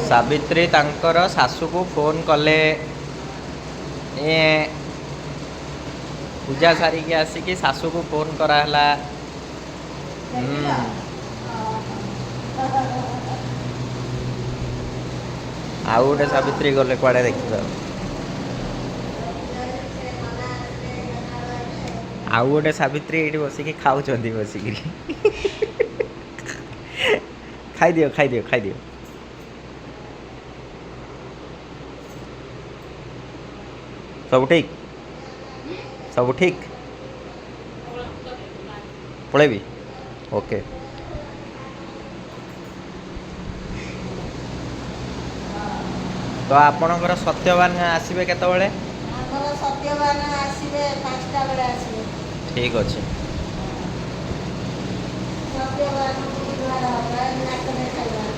ସାବିତ୍ରୀ ତାଙ୍କର ଶାଶୁକୁ ଫୋନ୍ କଲେ। ଏ ପୂଜା ସାରିକି ଆସିକି ଶାଶୁକୁ ଫୋନ୍ କରାହେଲା। ଦେଖିଲ? ହୁଁ। ଆଉ ଗୋଟେ ସାବିତ୍ରୀ ଗଲେ କୁଆଡ଼େ ଦେଖିବା। ଆଉ ଗୋଟେ ସାବିତ୍ରୀ ଏଇଠି ବସିକି ଖାଉଛନ୍ତି ବସିକିରି। ଖାଇଦିଅ, ଖାଇଦିଅ, ଖାଇଦିଅ। ସବୁ ଠିକ୍, ସବୁ ଠିକ୍। ପଳେଇବି? ଓକେ। ତ ଆପଣଙ୍କର ସତ୍ୟବାନ ଆସିବେ କେତେବେଳେ? ଆମର ସତ୍ୟବାନ ଆସିବେ, 5ଟା ବେଳେ ଆସିବେ। ଠିକ୍ ଅଛି। ସତ୍ୟବାନଙ୍କୁ ଜୁହାର ହବ, ନାକରେ ଖାଇବା।